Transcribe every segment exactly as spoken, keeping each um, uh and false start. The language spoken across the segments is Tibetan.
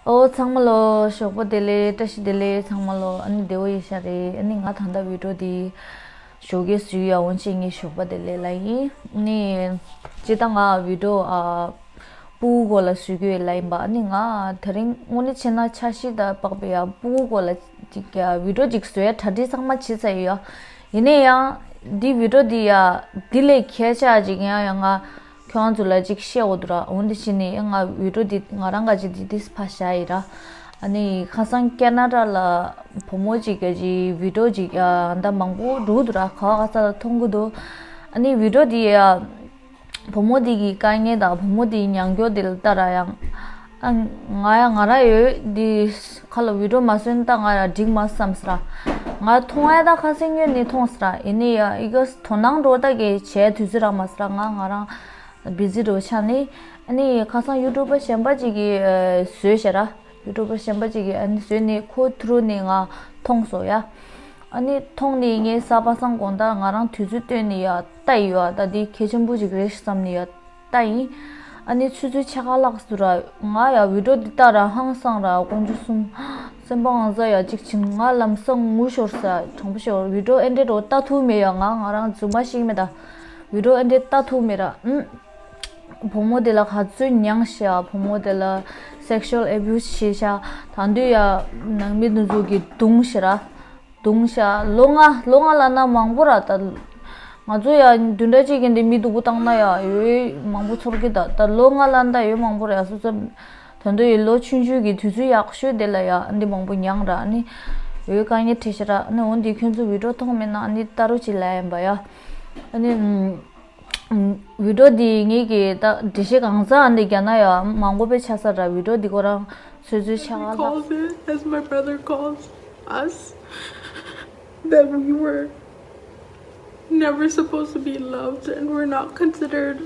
ཨོ་ཚང་མ་ལོ་ཞོགས་པ་བདེ་ལེགས། བཀྲ་ཤིས་བདེ་ལེགས་ཚང་མ་ལོ། ཨ་ནི་བདེ་བོ་ཡིན་ཤག་རེད། ཨ་ནི་ང་ད་ལྟ་བི་ཌིའོ་འདི་ཞོགས་ཀས་བཟོས་ཡ། འོན་ཅིག་ངས་ཞོགས་པ་བདེ་ལེགས་ལ་ཡིན། ཨ་ནི་སྤྱིར་བཏང་ང་བི་ཌིའོ་ཨ་སྤུ་གུ་སྐོར་ལ་བཟོ་གི་ཡོད་ལ་ཡིན་པ། ཨ་ནི་ང་དེ་རིང་དངོས་གནས་བྱས་ན་འཆར་གཞི་དང་དཔག་པའི་ཡ་སྤུ་གུ་སྐོར་ལ་ཅིག་ཡ་བི་ཌིའོ་ཅིག་བཟོ་ཡ་གྲ་སྒྲིག་ཚང་མ་བྱས་ཚར་ཡོད་ཡ། ཡིན་ན་ཡང་འདི་བི་ཌིའོ་འདི་ཡ་འདི་ལས་གལ་ཆེ་བ་ཅིག་ཡང་ཡང་ང་ཁྱོད་རང་ཚོ་ལ་ཅིག་བཤད་དགོས་འདུག་ར། འོ་འདི་བྱས་ནས་ང་བི་ཌིའོ་འདི་ང་རང་ག་ཅིག་འདི་འདི་ཕར་བཞག་ཡིན་ར། ཨ་ནི་ཁ་སང་ཀེ་ན་ཌ་ལ་བུ་མོ་ཅིག་ག་ཅིག་བི་ཌིའོ་ཅིག་ཡ་འདི་མང་པོ་འགྲོ་འདུག་ར། ག་བ་ག་ས་ལ་མཐོང་གི་འདུག་ཨ་ནི་བི་ཌིའོ་འདི་ཡ་བུ་མོ་འདི་གི་དཀའ་ངལ་དང་བུ་མོ་འདི་མྱང་སྐྱོ་འདི་ལ་ལྟ་ར་ཡང་། ཨ་ང་ཡ་ང་ར་ཡོད་འདི་ཁ་ལ་བི་ཌིའོ་མ་བཟོས་ན་ད་ང་ཡ་འགྲིག་མ་བསམ་སི་ར། ང་མཐོང་ཡ་ད་ཁ་སང་ཉོས་ནས་མཐོང་སི་ར། ཡིན་ནི་ཡ་ཨི་ག་དོ་སྣང་འགྲོ་ད་གི་བྱས་དུས་ཚོད་རག་མ་སི་ར། ང་ང་རང་བི་ཛི་འགྲོ་ཆགས་ནི། ཨ་ནི་ཁ་སང་ཡུ་ཊུབ་པ་གཞན་པ་ཅིག་གིས་ཨ་བཟོས་ཤག་ར། ཡུ་ཊུབ་པ་གཞན་པ་ཅིག་གིས་ཨ་ནི་བཟོས་ནི་ཁོ་ཐུ་རུ་ནི་ང་མཐོང་སོང་ཡ། ཨ་ནི་མཐོང་ནི་ངས་གཟའ་པ་སངས་དགོང་དག་ང་རང་དུས་ཚོད་བཏོན་ནི་ཡ་ལྟ་ཡི་ཡོད། ད་འདི་གལ་ཆེན་པོ་ཅིག་རེད་བསམ་ནི་ཡ་ལྟ་ཡིན། ཨ་ནི་ཆུ་ཚོད་ཕྱེད་ཀ་ལྷག་སུ་ར་ང་ཡ་བི་ཌིའོ་འདི་ལྟ་ར་ཧང་སང་ར། དཀོན་མཆོག་གསུམ། སེམས་པ་ང་ཚ་ཡ་གཅིག་ཕྱིན། ང་ལམ་སང་ངུ་ཤོར་ས་དྲང་པོ་ཤོར། བི་ཌིའོ་ཨེ་འདྲས་འགྲོ་ལྟ་ཐུབ་མེད་ཡ། ང་ང་རང་རྫུན་མ་ཞིག་མེད་ད། བི་ཌིའོ་ཨེ་འདྲས་ལྟ་ཐུབ་མེད་ར། ཨུམ། བུ་མོ་དེ་ལ་ག་ཚོད་མྱངས་ཤག་བུ་མོ་དེ་ལ་སེག་ཤུ་ཨལ་ཨེ་བིའུ་སི་བྱས་ཤག་ད་དུང་ཡ་ནང་མི་དེ་ཚོ་གིས་རྡུང་ཤག་ར། རྡུང་ཤག་ལོ་ལྔ་ལོ་ལྔ་ལབ་ན་མང་པོ་ར། ད་ང་ཚོ་ཡ་བདུན་ཕྲག་གཅིག་གི་འདི་མི་སྡུག་པོ་བཏང་ན་ཡ་འོ་མང་པོ་ཚོར་གི། ད་ད་ལོ་ལྔ་ལབ་ན་ད་འོ་མང་པོ་ར། ཡ་སོ་སོ་ད་དུང་ཡ་ལོ་ཆུང་ཆུང་གི་དུས་ཚོད་ཡག་ཤོས་དེ་ལ་ཡ་འདི་མང་པོ་མྱངས་ར། ཨ་ནི་འོ་དཀའ་ངལ་འཕྲད་ཤག་ར། ཨ་ནི་འོ་འདི་ཁྱོད་ཚོ་བི་ཌིའོ་མཐོང་མེད་ན་ཨ་ནི་ལྟ་རོགས་བྱེད་ལབ་ཡིན་པ་ཡ། ཨ་ནི། ཨམ། བི་ཌིའོ་འདི་ངེད་ཀྱི་ད་འགྲེལ་བཤད་གང་ཟག་འདི་རྒྱག་ན་ཡང་མང་པོ་དཔེ་ཆགས་ས་ར། བི་ཌིའོ་འདི་ཁོ་རང་ཚོད་ཚོད་ཆགས་ལ། Calls it, as my brother calls us, that we were never supposed to be loved and we're not considered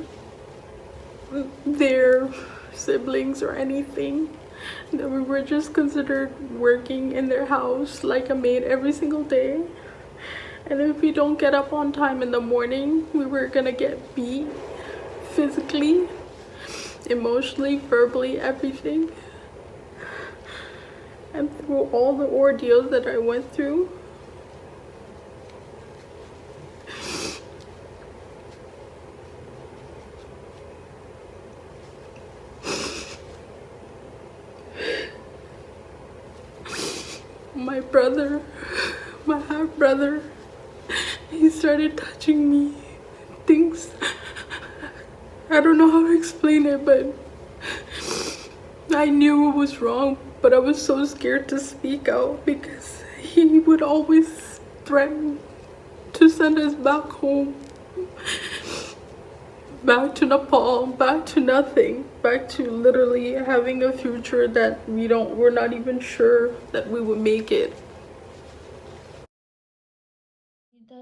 their siblings or anything. That we were just considered working in their house like a maid every single day. And if we don't get up on time in the morning, we were gonna get beat physically, emotionally, verbally, everything. And through all the ordeals that I went through, my brother, my half brother, he started touching me. Things, I don't know how to explain it, but I knew it was wrong, but I was so scared to speak out because he would always threaten to send us back home, back to Nepal, back to nothing, back to literally having a future that we don't, we're not even sure that we would make it.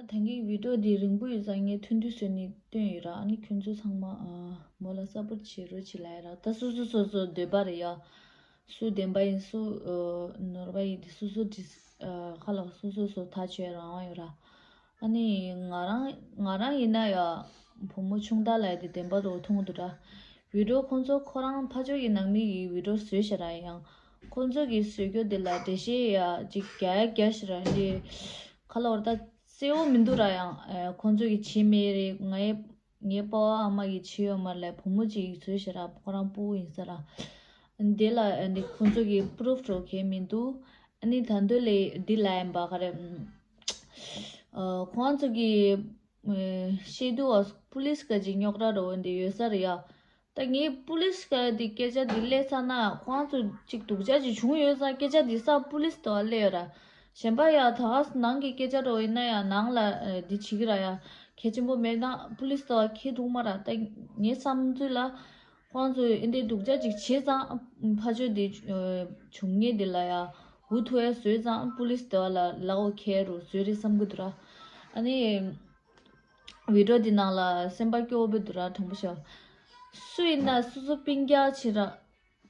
ད་ཐེངས་ཀྱི་བི་ཌིའོ་འདི་རིང་པོ་ཡོད་ཙང་ངས་ཐུང་ཐུང་བཟོས་ནས་བཏོན་ཡོད་ར། ཨ་ནི་ཁྱོད་ཚོ་ཚང་མ་ཨ་མོ་ལ་སཔོར་བྱེད་རོགས་བྱེད་ལབ་ཡ་ར། ད་སོ་སོ་སོ་སོ་འདོད་པ་རེད་ཡ། སུ་བདེན་པ་ཡིན་སུ་ཨ་ནོར་བ་ཡིན་དེ་སོ་སོ་འདྲི་ཨ་ཁ་ལ་སོ་སོ་སོ་ཐག་ཆོད་རང་དབང་ཡོད་ར། ཨ་ནི་ང་རང་ང་རང་ཡིན་ན་ཡ་བུ་མོ་ཆུང་དག་ལ་ཡ་དེ་བདེན་པ་རུ་མཐོང་གི་འདུག་ར། བི་ཌིའོ་ཁོང་ཚོ་ཁོ་རང་ཕ་ཕྱོགས་ཀྱི་ནང་མི་ཡི་བི་ཌིའོ་བཟོས་ཤག་ར། ཡང་ཁོང་ཚོ་གི་བཟོ་རྒྱུ་དེ་ལ་འགྲེལ་བཤད་ཡ་ཅིག་རྒྱག་ཡ་རྒྱག་ཤག་ར། འདི་ཁ་ལ་བར་ད་གསལ་བོ་མི་འདུག་ར། ཡང་ཨ་ཁོང་ཚོ་གི་བྱས་མེད་རེད། ངའི་ངའི་པ་ཕ་ཨ་མ་གི་བྱས་ཡོད་མ་རེད། བུ་མོ་ཅིག་གིས་བཟོས་ཤག་ར། ཁོ་རང་སྤུ་གུ་ཡིན་ས་ར། འདི་ལ་ཨ་འདི་ཁོང་ཚོ་གི་པུ་རུབ་འགྲོ་མཁན་མི་འདུག་ཨ་ནི་ད་འདོད་ལས་འདི་ལ་ཡིན་པ་ག་རེ། ཨ་ཁོང་ཚོ་གི་ཨ་བཤད་དུས་ཨ་པུ་ལིས་ག་ཅིག་རྙོག་དྲ་འགྲོ་འདི་ཡོད་ས་རེད་ཡ། ད་ངས་པུ་ལིས་ག་འདི་སྐད་ཆ་འདི་སླེབས་ཚར་ན་ཁོང་ཚོ་ཅིག་སྡུག་ཅག་ཅིག་བྱུང་ཡོད་ཙང་སྐད་ཆ་འདི་ས་པུ་ལིས་དེ་བ་སླེབས་ཡོད་ར། གཞན་པ་ཡ་ད་ག་ནང་གི་སྐད་ཆ་འགྲོ་ཡིན་ན་ཡ་ནང་ལ་ཨ་འདི་བྱེད་ཀྱི་ར་ཡ། གལ་ཆེན་པོ་མེད་ན་པུ་ལིས་དེ་བ་ཁྱེར་འདུག་མ་ར། ད་ངའི་བསམ་ཚུལ་ལ་ཁོང་ཚོས་ཨེ་འདྲའི་སྡུག་ཅག་ཅིག་བྱས་ཙང་ཕ་ཆོས་འདི་ཨ་བྱུང་ངེས་འདི་ལ་ཡ་འུ་ཐུག་ཡ་བཟོས་ཙང་པུ་ལིས་དེ་བ་ལ་ལག་འོ་ཁྱེར་རུ་བཟོས་རེད་བསམ་གི་འདུག་ར། ཨ་ནི། བི་ཌིའོ་འདི་ནང་ལ་སེམས་པ་སྐྱོ་བོ་དཔེ་འདུག་ར། དྲང་པོ་ཤོད། སུ་ཡིན་ན་སོ་སོ་སྤུན་ཀྱག་བྱེད་ར།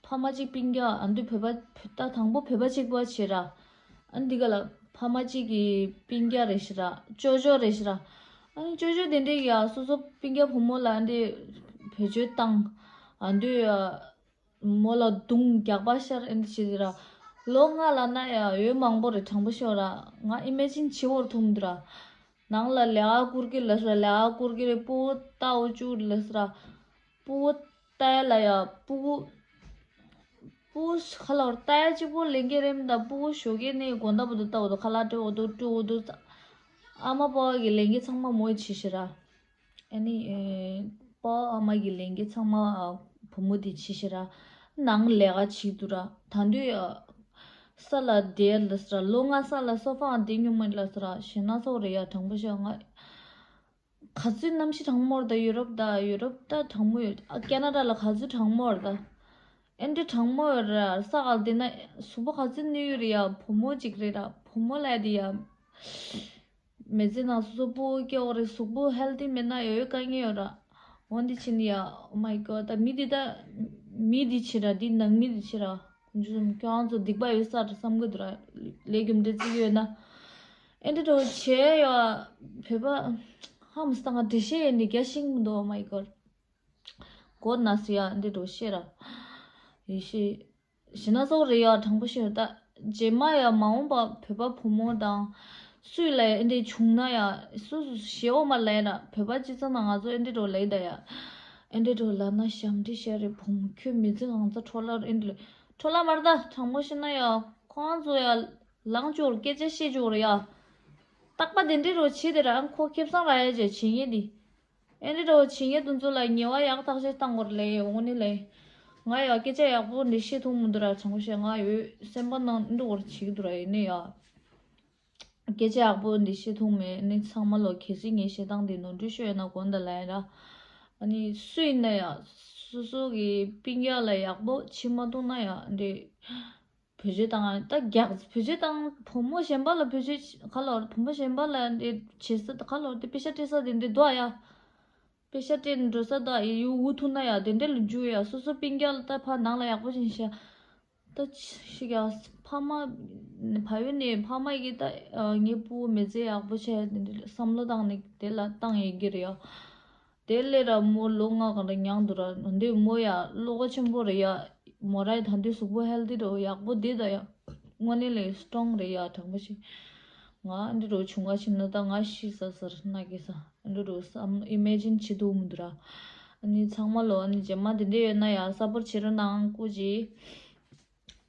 ཕ་མ་གཅིག་སྤུན་ཀྱག་ཨ་འདུས་བོད་པ་ད་དང་པོ་བོད་པ་གཅིག་པ་བྱེད་ར། ཨ་འདི་ག་ལ་ཕ་མ་གཅིག་གི་སྤུན་ཀྱག་རེད་ཤི་ར། ཅོ་ཅོ་རེད་ཤི་ར། ཨ་ནི་ཅོ་ཅོ་དེ་འདྲས་ཀྱི་ཡ་སོ་སོ་སྤུན་ཀྱག་བུ་མོ་ལ་ཨ་འདི་བེད་སྤྱོད་བཏང་། ཨ་འདུས་ཡ། མོ་ལ་རྡུང་རྒྱག་པ་ཤར་ཨེ་འདྲ་བྱེད་དུས་ར། ལོ་ལྔ་ལ་ན་ཡ་ཡོད་མང་པོ་རེད། དྲང་པོ་ཤོད་ར། ང་ཨི་མེ་ཇིན་བྱེད་བོར་ཐུབ་མི་འདུག་ར། ནང་ལ་ལས་ཀ་བསྐུར་གི་ལབ་སོང་ར། ལས་ཀ་བསྐུར་གི་རེད། སྤུ་གུ་ལྟ་འོ་བཅུག་ལབ་སོང་ར། སྤུ་གུ་ལྟ་ཡ་ལ་ཡ་སྤུ་གུ་སྤུ་གུ་ཁ་ལོར་ལྟ་ཡ་གཅིག་པོ་ལེན་གི་རེད་མི་འདུག་སྤུ་གུ་ཞོགས་ཀས་ནས་དགོང་དག་བར་དུ་ལྟ་འོ་འདུག་ཁ་ལག་སྤྲོད་འོ་འདུག་སྤྲོད་འོ་འདུག་ཨ་མ་པ་གི་ལེན་གི་ཚང་མ་མོས་བྱེད་ཤི་ར། ཨ་ནི་ཨེ། པ་ཨ་མ་གི་ལེན་གི་ཚང་མ་ཨ། བུ་མོ་དེ་བྱེད་ཤི་ར། ནང་ལས་ཀ་བྱེད་འདུག་ར། ད་དུང་ཨ། ས་ལ་བསྡད་ལབ་སོང་ར། ལོ་ལྔ་ས་ལ་སོ་ཕ་བསྡད་མྱོང་མེད་ལབ་སོང་ར། ཞེ་ན་ཚོགས་རེད་ཡ། དྲང་པོ་བཤད་ང་ག་ཚོད་གནམ་གཤིས་གྲང་མོ་རེད་ད། ཡུ་རོབ་ད་ཡུ་རོབ་ད་གྲང་མོ་ཡོད། ཨ་ཀེ་ན་ཌ་ལ་ག་ཚོད་གྲང་མོ་རེད་ད། ཨེ་འདྲ་གྲང་མོ་ཡོད་ར། ས་ག་ལ་བསྡད་ན་གཟུགས་པོ་ག་ཚོད་གནོད་ཡོད་རེད་ཡ། བུ་མོ་གཅིག་རེད་ར། བུ་མོ་ལབ་དེ་ཡ། མི་ཚེ་ནང་སོ་སོ་སྤུ་གུ་སྐྱེ་བོ་རེད། གཟུགས་པོ་ཧེལ་ཐི་མེད་ན་ཡོད་དཀའ་ངལ་ཡོད་ར། འོན་ཏེ་ཕྱིན་ཡ། Oh my god། ད་མི་འདི་ད་མི་འདི་བྱེད་ར། འདི་ནང་མི་འདི་བྱེད་ར། ཁྱོད་ཚོ་ཁྱོད་རང་ཚོ་སྡིག་པ་ཡོད་ས་རེད་བསམ་གི་འདུག་ར། ལས་རྒྱུ་འབྲས་བརྩི་གི་ཡོད་ན། ཨེ་འདྲ་འགྲོ་བྱེད་ཡ། བོད་པ་ཧ་མ་སི་ཏང་ག་འགྲེལ་བཤད་ཡོད་འདི་རྒྱ་ཤིང་མི་འདུག Oh my god། གོ་ན་སི་ཡ་འདི་འགྲོ་ཤེས་ར། ཡེ་ཤེས། ཞེ་ན་ཚོགས་རེད་ཡ། དྲང་པོ་ཤོད་ད། རྗེས་མ་ཡ་མ་འོངས་པ་བོད་པ་བུ་མོ་དང་སུས་ལ་ཨེ་འདྲས་བྱུང་ན་ཡ། སུ་སུ་ཞེ་འོ་མ་ལས་ན་བོད་པ་སྤྱི་ཚོགས་ནང་ང་ཚོ་ཨེ་འདྲས་འགྲོ་ལས་ད་ཡ། ཨེ་འདྲས་འགྲོ་ལ་ན་ཞམ་འདྲི་བཤད་རེད། བུ་མོ་ཁྱོད་མི་ཚེ་གང་ཚ་འཕྲོ་བརླག་ཨེ་འདྲས་འཕྲོ་བརླག་མ་རེད་ད། དྲང་པོ་བཤད་ན་ཡ་ཁོང་ཚོ་ཡ་ལངས་ཆོག་སྐད་ཆ་བཤད་ཆོག་རེད་ཡ། རྟག་པ་དེ་འདྲས་རོ་བྱེད་དེ་ར། ཁོ་ཁེ་བཟང་ར་ཡ་ཅེ་བྱེད་ངེས་འདི། ཨེ་འདྲ་འདྲ་བོ་བྱེད་མཁན་དེ་ཚོ་ལ་ཉེས་པ་ཡག་ཐག་ཆོད་བཏང་དགོས་རེད་ལེ། འོ་ནི་ལེ། ང་ཡང་སྐད་ཆ་ཡག་པོ་འདི་བཤད་ཐུབ་མི་འདུག་ར། དྲང་པོ་བཤད། ང་ཡོད་སེམས་པ་ནང་འདི་འདྲ་བོར་བྱེད་ཀྱི་འདུག་ར། ཡིན་ནའི་ཡ། སྐད་ཆ་ཡག་པོ་འདི་བཤད་ཐུབ་མེད་ནི་ཚང་མ་ལོ། གལ་སྲིད་ངའི་བཤད་སྟངས་འདི་ནོར་འཁྲུལ་ཤོར་ཡོད་ན་དགོངས་དག་ལབ་ཡིན་ར། ཨ་ནི་སུ་ཡིན་ན་ཡང་སོ་སོ་གི་སྤུན་ཀྱག་ལ་ཡག་པོ་བྱེད་མ་ཐུབ་ན་ཡང་འདི། བེད་སྤྱོད་བཏང་ད་རྒྱག་བེད་སྤྱོད་བཏང་། བུ་མོ་གཞན་པ་ལ་བེད་སྤྱོད་ག་ལོར། བུ་མོ་གཞན་པ་ལ་འདི་བྱེད་ས་ག་ལོར་དེ་པེ་ཤ་སྤྲད་ས་དེ་འདི་འདུག་ཡ། པེ་ཤ་སྤྲད་འགྲོ་ས་དང་ཡུ་འུ་ཐུག་ན་ཡ་དེ་འདྲ་ལ་འཇུ་ཡ། སོ་སོ་སྤུན་ཀྱག་ལ་ད་ཕ་ནང་ལ་ཡག་པོ་ཞིག་བྱ། ད་ཞིག་ཡ་ཕ་མ་ཕ་ཡུལ་ནས་ཕ་མ་གིས་ད་ངའི་བུ་མི་ཚེ་ཡག་པོ་བྱས་དེ་འདྲ་བསམ་བློ་བཏང་ནས་དེ་ལ་བཏང་ཡོད་ཀྱི་རེད་ཡ། དེ་ལས་ར་མོ་ལོ་ལྔ་གང་རེ་མྱངས་འདུག་ར། འདི་མོ་ཡ་བློ་ཁོག་ཆེན་པོ་རེད་ཡ། མོ་ར་ད་དུང་གཟུགས་པོ་ཧེལ་ཐི་འདྲ་བོ་ཡག་པོ་འདི་ད་ཡ། དངོས་གནས་ལས་སི་ཊོང་རེད་ཡ། དྲང་པོ་ཞིག་ང་འདི་འདྲ་བོ་བྱུང་ག་ཕྱིན་ན་ད་ང་ཤི་ས་ཟེར་ན་གི་ས་འདི་འདྲ་བོ་བསམ་ཨི་མེ་ཇིན་བྱེད་ཐུབ་མི་འདུག་ར། ཨ་ནི་ཚང་མ་ལོ། ཨ་ནི་རྗེས་མ་དེ་འདྲ་ཡོད་ན་ཡ་སཔོར་ཊི་བྱེད་རོགས་གནང་། སྐུ་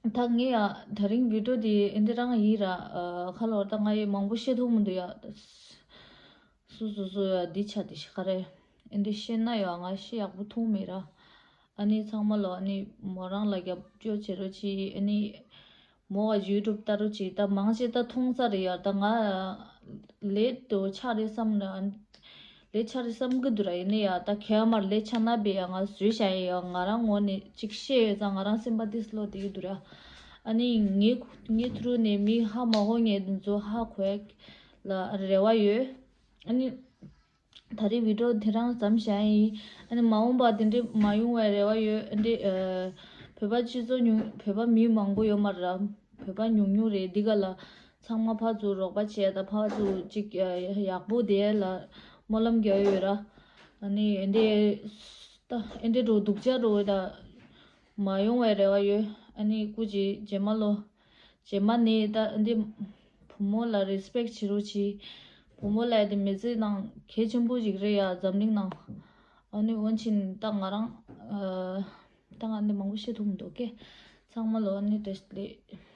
མཁྱེན། ད་ངས་ཡ་དེ་རིང་བི་ཌིའོ་དེ་ཨེ་འདྲ་རང་ཡིན་ར། ཨ་ཁ་ལོར་ད་ང་ཡི་མང་པོ་བཤད་ཐུབ་མི་འདུག་ཡ། སུ་སུ་སུ་ཡ་འདི་ཆ་དེ་ཤི་ག་རེ། ཨེ་འདྲ་བཤད་ན་ཡ་ང་ཤི་ཡག་པོ་ཐུབ་མེད་ར། ཨ་ནི་ཚང་མ་ལོ། ཨ་ནི་མོ་རང་ལ་རྒྱབ་སྐྱོར་བྱེད་རོགས་གྱིས། ཨ་ནི་མོ་ག་ཡུ་ཊུབ་ལྟ་རོགས་གྱིས། ད་མང་ཆེ་ད་མཐོང་ས་རེད་ཡ། ད་ང་ལེ་ཊི་ཆགས་རེད་བསམ་ན། ལེ་ཆ་རེད་བསམ་གི་འདུག་ར། ཡིན་ནའི་ཡ་ད་ཁེ་མར་ལེ་ཆ་ན་བེ་ཡ་ང་བཟོས་བཞག་ཡ། ཡ་ང་རང་ངོས་ནས་ཅིག་ཤེས་ཡོད་ཙང་ང་རང་སེམས་པ་ཏིས་ལོ་དེ་གི་འདུག་ར། ཨ་ནི་ངའི་ངའི་ཐུ་རུ་ནས་མི་ཧ་མ་གོ་མཁན་དེ་ཚོ་ཧ་གོ་ཡ་ལ་རེ་བ་ཡོད། ཨ་ནི་ད་རེས་བི་ཌིའོ་དེ་རང་ཙམ་བཞག་ཡིན། ཨ་ནི་མ་འོངས་པ་དེ་འདྲས་མ་ཡོང་བའི་རེ་བ་ཡོད། ཨ་འདྲས་ཨ་བོད་པ་སྤྱི་ཚོགས་ཉུང་། བོད་པ་མི་མང་པོ་ཡོད་མ་རེད་ར། བོད་པ་ཉུང་ཉུང་རེད། འདི་ག་ལ་ཚང་མ་ཕར་ཚུར་རོགས་པ་བྱས་དང་ཕར་ཚུར་ཅིག་ཡག་པོ་དེ་ལ་སྨོན་ལམ་རྒྱག་ཡོད་ར། ཨ་ནི་ཨེ་འདྲས་ད་ཨེ་འདྲས་འགྲོ་སྡུག་ཅག་འགྲོ་ད་མ་ཡོང་བའི་རེ་བ་ཡོད། ཨ་ནི་སྐུ་མཁྱེན་རྗེས་མ་ལོ། རྗེས་མ་ནས་ད་ཨེ་འདྲས་བུ་མོ་ལ་རེ་སི་པེག་བྱེད་རོགས་གྱིས། བུ་མོ་ལ་དེ་མི་ཚེ་ནང་གལ་ཆེན་པོ་ཞིག་རེད་ཡ། འཛམ་གླིང་ནང་། ཨ་ནི་འོན་ཆེན་ད་ང་རང་ཨ་ད་ང་འདི་མང་པོ་བཤད་ཐུབ་མི་འདུག་ཀེ། ཚང་མ་ལོ། ཨ་ནི་བཀྲ་ཤིས་བདེ་ལེགས།